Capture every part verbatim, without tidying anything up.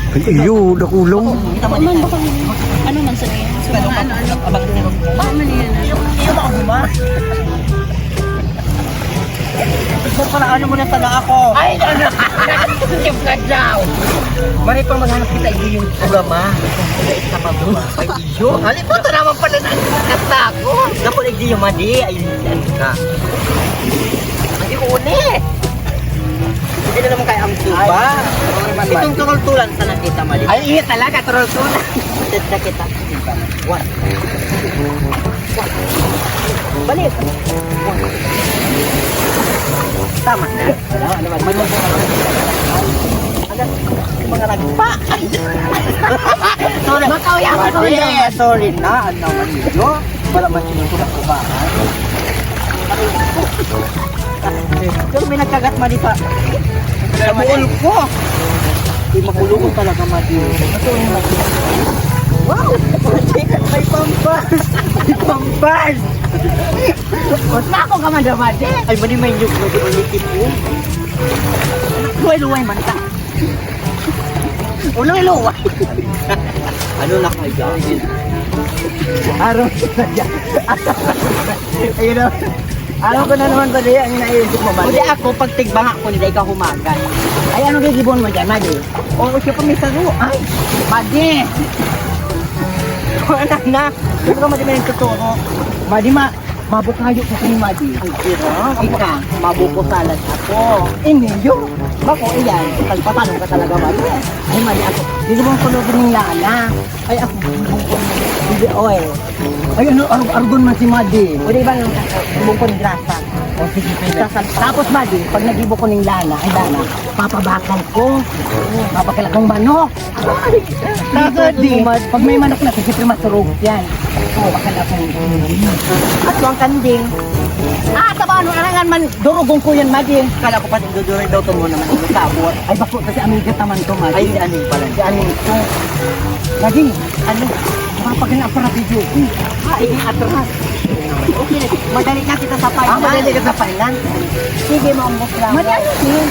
Ay, iyo, dakulong. Ano man ba kami? Ano man sa niya? Sa mga ano, ano? Abang sirok. Ano man yan? Iyo, iyo, baka guma. Ito pala, ano mo na sana ako? Ay, ano? Yung ka daw. Mari pang maghanap kita, iyo yung programa. Ay, isa pa mo. Ay, iyo. Halip mo, ito naman pala na. Kasta ako. Dapat, ay, iyo, madi. Ay, ano ka? Ay, iyo, uni. Hindi na naman kaya ang tuba. Ay, itong turultulan sa nakita mali. Ay, iya talaga, turultulan. Set na kita. One. One. Balik. One. Tama. Ano, ano, ano, ano? Ano? Mga nagpa. Sorry. Makaw yan, makaw yan. Eh, sorry na. Ano naman yun? Wala man sinusulat ko ba? Pero may nagkagat mali sa, sa buol ko. Di makulungan talaga, Madi. Ito yung Madi. Wow! May pampas! May pampas! Basta ako ka man daw, Madi. Ay, Madi, may nyug, Madi, may nyug. Luway-luway man ka. Uloy-luway. Ano na kayo? Araw na dyan. Ayun na. Araw ko na naman pala yan, yung naiisip mo ba? Kundi ako, pag tigbanga ko, hindi ka humagan. Ay, anong gigibon mo dyan, Madi? Oo, siya pa may saro. Ay, Madi. Wala na. Gusto ka, Madi, may nagtuturo. Madi, ma, mabukayo ko kini, Madi. Ang hirap. Ika, mabuko salad ako. Inyo. Bako, iyan. Pagpatanong ka talaga, Madi. Ay, Madi, ako. Dito mong kulubin ng lana. Ay, ako. Hindi, oy. Ay, ano, arug-argon man si Madi. O, di ba, yung bungkon grasa? O, sige, pwede. Sasal-, tapos, Madi, pag nagibo ko ng lana, ay, lana, papabakal ko. Papakal akong manok. Tapos, di, pag may manok na, siyempre, masurog yan. Oo, bakal akong. At ang kanding. Ah, taba, ano, arangan man, durugong ko yan, Madi. Kala ko pa, duduray daw to mo naman, ang sabot. Ay, bako, kasi amiga taman to, Madi. Ay, si Aning pala. Si Aning to. Madi, ano? Mapagana ako na video. Ah, ini atras. Okay, madali na kita sa final. Ah, madali ka sa final? Sige, maungos lang. Madali yun.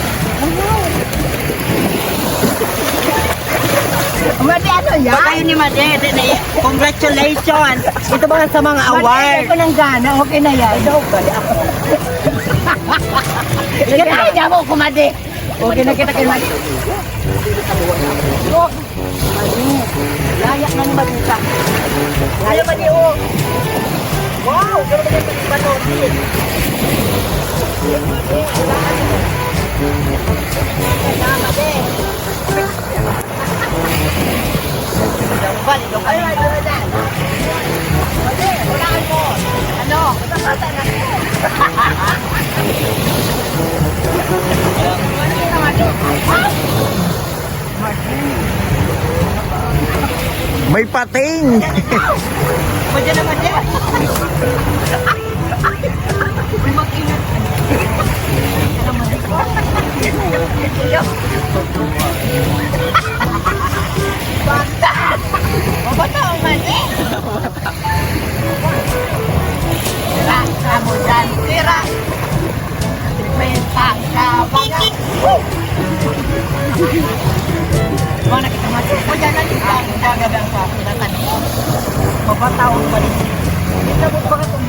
Madi, ano yan? Baka yun ni Madi, di na yan. Congratulations! Ito ba sa mga award? Madi, ko ng gana, okay na yan. Ikaw, bali ako. Ikaw, ay, damo ko, Madi. Okay na kita kay Madi. Madi, layak na ni Madi ka. Ayaw, Madi, oh. Wow, pero Madi, Madi, Madi. Ay, ay, ay, ay. Madi, hulaan mo. Ano? Madi, Madi. May pating! Madya na, madya! Uy, mag-ingat. Bata! Mabata ang mali! Tira, amo dyan, tira! May pagkabaga. Woo! Mga nakita mo, o dyan, nandito ang gagabang sa pinatan. Mabataw ang balik. Kita mo ba itong.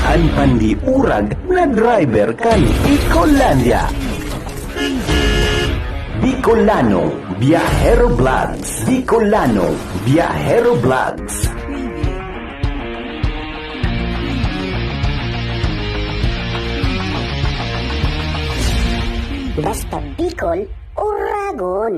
An pandiurag na driver kan Bicolandia. Bicolano Viajero Vlogs. Bicolano Viajero Vlogs. Basta Bicol, Oragon.